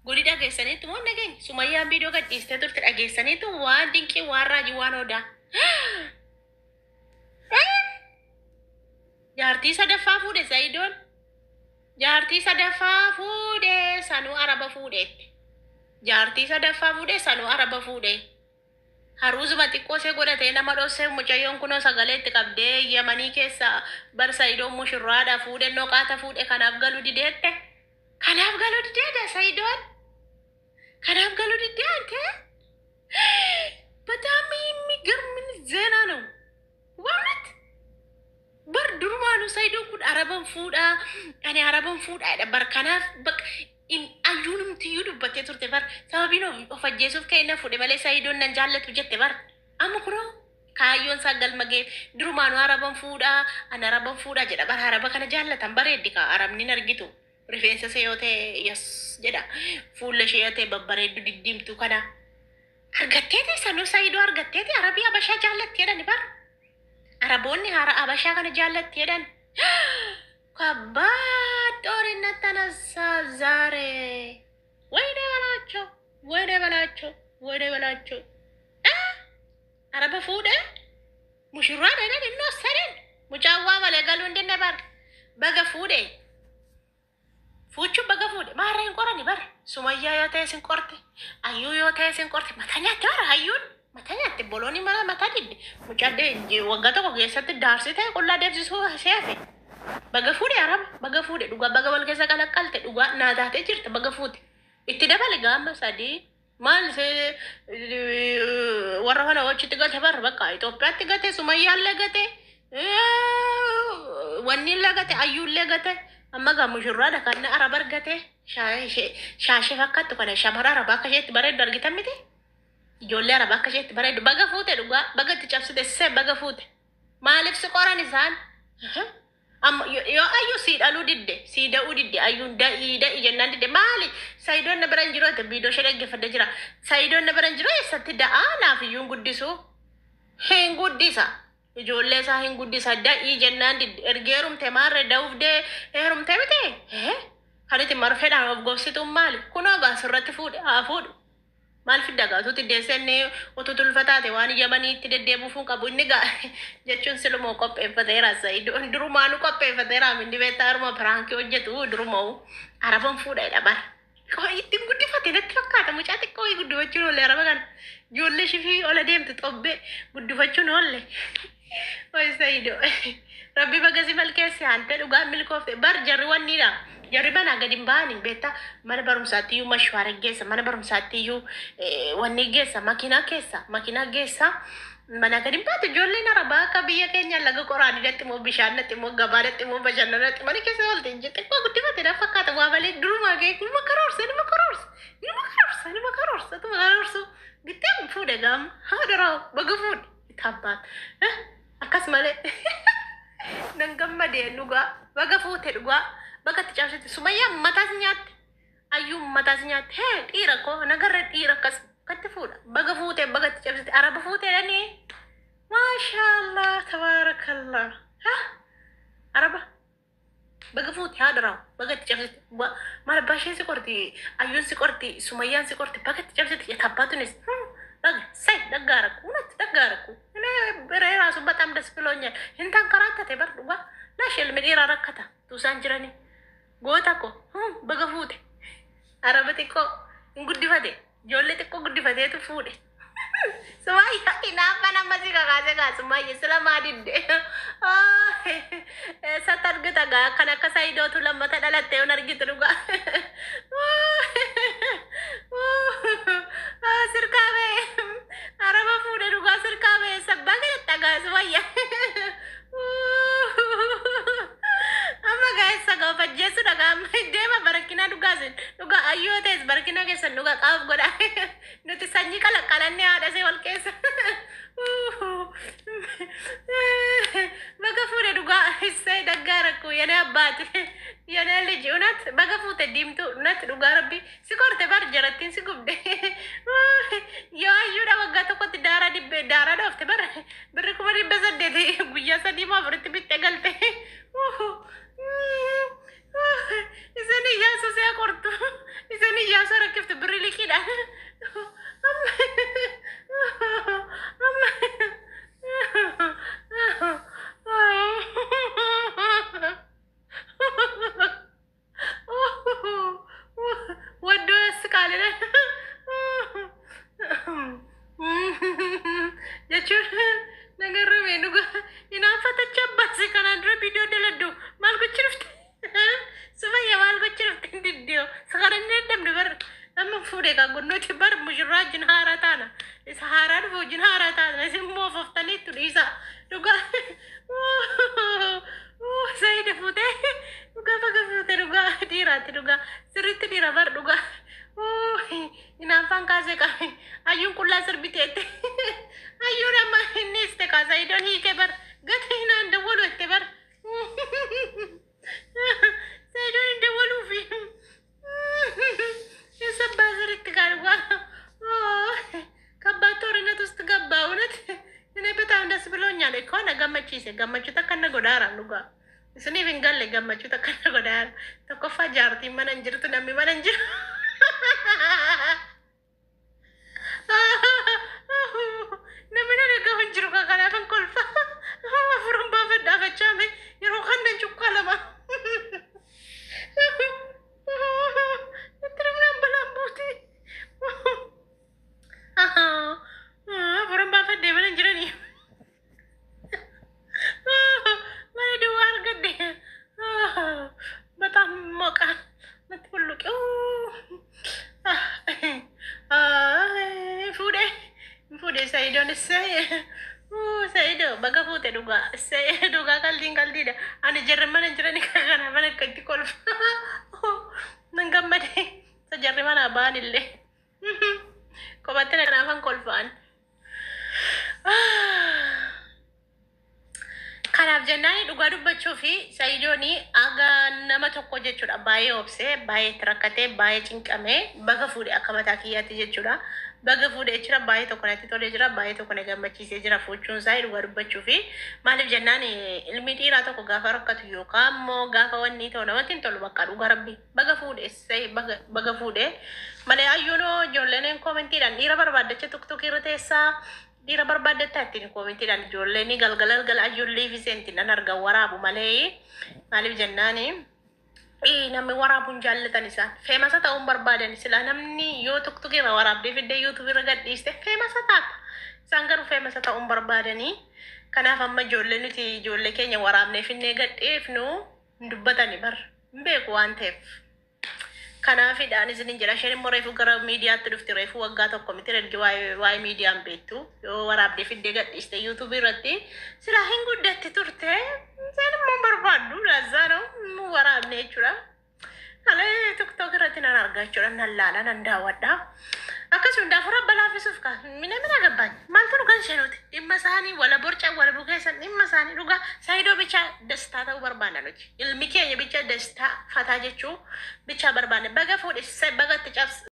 Gudii dhageessaniitu moo hin dhageenye? Sumayyaan viidiyoo gad dhiistee turte dhageessaniitu waan dinqii waan raajii waan odaa. Jaartii sadaffaa fuudhe Sa'idoon. Jaartii sadaffaa fuudhe sanuu araba fuudheetti. Jaartii sadaffaa fuudhe sanuu araba fuudhe. Haruuzuma xiqqoo ishee godhatee nama dhossee mucayyoon kunoo sagalee itti qabdee Yamanii keessa bar Sa'idoon mushurraadha fuudhe noqaata fuudhe kanaaf galuu dideette. Kanaaf galuu dideedha Sa'idoon. Kanaaf galuu didee ante. በጣም የሚገርም ዜና ነው። በእውነት bar durumaanuu Sa'idoon kun araban fuudhaa ani araban fuudhaadha bar kanaaf baq ayyuunumtiyyuu dubbattee turte bar sababiin of ajjeesuuf ka'e na fuudhe malee Sa'idoon nan jaallatu jette bar amma kunoo kaayyoon isaa galma ga'e durumaanuu araban fuudhaa ani araban fuudhaa jedha bar araba kana jaallatan bareeddi kaa arabni hin argitu rifeensa ishee yoo ta'e yas jedha fuula ishee yoo ta'e babbareeddu diddiimtuu kana argatteeti sanuu Sa'idoo argatteeti arabii abashaa jaallatti jedhani bar Araboonni hara abashaa kana jaallatti jedhan. ከባድ ጦርነት ተነሳ ዛሬ። ወይኔ በላቸው፣ ወይኔ በላቸው፣ ወይኔ በላቸው። Araba fuudhe mushurraa dheedhan inni ወሰደን mucaawwaa malee galuu hin dinne bar baga fuudhe fuuchuun baga fuudhe maarree hin qorani bar Sumayyaa yoo ta'e sin qorte Ayyuu yoo ta'e sin qorte mataa nyaatte bara hayyuun mataa nyaatte boloonii mara mataa didde mucaa waggaa tokko keessatti daarsii ta'e qullaa deebisuu ishee hafe baga fuudhe araba baga fuudhe dhugaa baga wal keessa qalaqqalte dhugaa naa taatee jirta baga fuute itti dabale gaama sadii maal see warra kana wachitti gate bar bakka Itoophiyaatti gate Sumayyaallee gate wanni illee gate Ayyuullee gate amma gaa mushurraadha kan araba argate shaashee fakkaattu kana shamara arabaa akka isheetti bareeddu argitan miti ijoollee arabaa akka isheetti bareeddu baga fuute dhugaa baga itti cabsite see baga fuute maaliif si qoran isaan amma yoo ayyuu sii dhaluu didde sii da'uu didde ayyuun da'ii da'ii jennaan didde maali Sayidoon na bira hin jiru ate viidiyoo ishee dhaggeeffadde jira Sayidoon na bira hin jiru eessatti da'aa naaf iyyuu hin guddisu hin guddisa ijoollee isaa hin guddisa da'ii jennaan didde erga heerumte maarree da'uuf dee heerumte miti kan itti marfeedhaan of gobsituun maali kunoo gaa sirratti fuudhe haa fuudhu maal fidda gaa utuutti deessee inni utuu tulfataate waan Yamaniitti deddeebi'uuf hin qabu inni gaa jechuun silumoo qopheeffateera Sa'idoon durumaanuu qopheeffateera inni beektaa haruma piraankii hojjetu durumoo araban fuudhedha bara. Ittiin guddifate natti fakkaata mucaa xiqqoo wayii guddifachuun oolle araba kana ijoollee shifii ola deemtu xobbee guddifachuun oolle. Wayi Sa'ido rabbi baga si milkeesse ante dhugaa milkoofte bar jarri wanniidha. Jarri manaa gadi hin ba'anii beektaa mana barumsaatti iyyuu mashwaara geessa mana barumsaatti iyyuu wanni geessa makiinaa keessa makiinaa geessa mana gadi hin baatu ijoolleen arabaa akka biyya keenya laga qoraanii dhatti immoo bishaan dhatti immoo gabaa dhatti immoo bashannana dhatti mana keessa oolte hin jirti xiqqoo guddifate na fakkaata waa malee durumaa ga'e numa karoorsa numa karoorsa numa karoorsa numa karoorsa tuma karoorsu gitteen fuudhe gaama haadha baga fuudhe itti akkas malee nan gammadee dhugaa baga fuute dhugaa baga itti cabsite Sumayyaan mataas nyaatte ayyuun mataas nyaatte hee dhiira koo nagarra dhiira akkas akkatti fuudha baga fuute baga itti cabsite araba fuute dhanii maashaallah tabaarakallah ha araba baga fuute haadha baga itti cabsite maal abbaa isheen si qorti ayyuun si qorti Sumayyaan si qorti baga itti cabsite የታባቱንስ baga say ደጋረኩ እውነት ደጋረኩ እኔ ብሬ ራሱ በጣም ደስ ብሎኛል። hintankarattate bar dhugaa lash ilmi dhiiraa rakkata tuusaan jiranii goota ko baga fuute araba xiqqoo hin guddifate ijoollee xiqqoo guddifateetu fuudhe. Sumayya hinaaffan amma si kakaase kaa Sumayya sila maa didde eessatti argita gaa kan akka Sayidootu lammata dhalatte yoon argitu dhugaa. Sirkaa ba'e araba fuudhe dhugaa sirkaa ba'e sabbaa kanatti dhagaa Sumayya. Amma gaa eessa gaa of ajjeesu dhagaa amma deema barakinaa dhugaasin dhugaa ayyoo ta'es barakinaa keessan dhugaa qaaf godha nuti sanyii qalaqqalannee haadha see wal keessa. Baga fuudhe dhugaa issee daggaa rakkoo የኔ አባት የኔ ልጅ እውነት baga fuute diimtuu እውነት dhugaa rabbi si korte bar jarattiin si gubde yoo ayyuudha waggaa tokkotti daaraa dibbee daaraa dhoofte bar birri 800,000 guyyaa sadii moo afuritti bitte galte. Isin iyyaasu si'a qortu isin iyyaasu rakkifte. Fuudhe kan gunnuuti bar mushurraa wajjin haaraa taana. Isa haaraa dhufu wajjin haaraa taana. Isin moofoftaniittu dhiisa. Dhugaa. Saayida fuutee dhugaa baga fuute dhugaa dhiiraatti dhugaa sirriitti dhiira bar dhugaa. Hinaaffaan kaasee qabe ayyuun qullaa sirbiteette. Ayyuun amma inni iste kaasa idoon hiike bar gata hinaan dawwalu itti bar. Saayidoon hin dawwaluufi. Eessa sirriitti kaa dhugaa. ከባድ ጦርነት ውስጥ ገባ። እውነት እኔ በጣም ደስ ብሎኛል እኮ na gammachiise gammachuu takka na godhaara dhugaa. Isiniif hin galle gammachuu takka na godhaara. Tokkoffaa jaartiin mana hin jirtu namni mana hin jiru. Namni na dhagahu hin jiru kanaaf hin kolfa. Afuran baafadhaa fachaame yeroo kan nan cuqqaalama. Itti balaan buuti. Afuran baafadhee mana hin jiranii. Mana duwwaa argadhe. በጣም ሞቃል። ምትፍሉቂው fuudhe fuudhe Sayidoon Sayido baga fuute dhugaa dhugaa qaldiin qaldiidha. Ani jarri mana hin jirani kanaaf akka itti kolfa. Nan gammade isa jarri mana ba'an illee. Kophatti kanaafan kolfaan. Kanaaf jennaan dhugaa dubbachuu fi Sayidoon aga nama tokko jechuudha baay'ee obsee baay'ee itti rakkatee baay'ee cinqamee baga fuudhe akka mataa kiyyaatti jechuudha. Baga fuudhe jechuudha baay'ee tokko natti tolee jira baay'ee tokko na gammachiisee jira fuuchuun isaa dhugaa dubbachuu fi maaliif jennaan ilmi dhiiraa tokko gaafa rakkatu yookaan immoo gaafa wanni ta'u namatti hin tolu bakka dhugaa rabbi baga fuudhe baga fuudhe malee ayyuunoo ijoolleen koomentiidhaan dhiira barbaaddacha tuktukii irra teessaa dhiira barbaaddatta ittiin koomentiidhaan ijoolleen galgala galgala ayyuun liifi seentiin nan argan waraabu malee maaliif jennaani namni waraabuun jaallatan isaan famous ta'uun barbaadan silaa namni yoo tuktukii irra waraabdee fiddee yuutuubii irra gadhiiste famous taata isaan garuu famous ta'uun barbaadanii kanaaf amma ijoollee nuti ijoollee keenya waraabnee finnee gadhiifnu hin dubbatani bar hin beeku waan ta'eef. Kanaafidhaan isinin jedha isheen immoo reefu gara miidiyaatti dhufti reefu waggaa tokko miti ergi waa'ee miidiyaan beektu yoo waraabdee fiddee gadhiiste yuutuubii irratti silaa hin guddatti turte isaan immoo hin barbaaddu lazzaa ነው waraabne jechuudha. Haala tiktook irratti nan argaa jechuudha nan laala nan daawwadha. Akkasuma daafura balaafisuuf kaa mina mina gabbaany maaltu dhugaan isheenuti dhimma isaanii wala borca wala bukeessan dhimma isaanii dhugaa saayidoo bicha dastaa ta'uu barbaanna nuti ilmi keenya bicha dastaa fataa jechuu bicha barbaanna baga fuudhe baga itti cabs.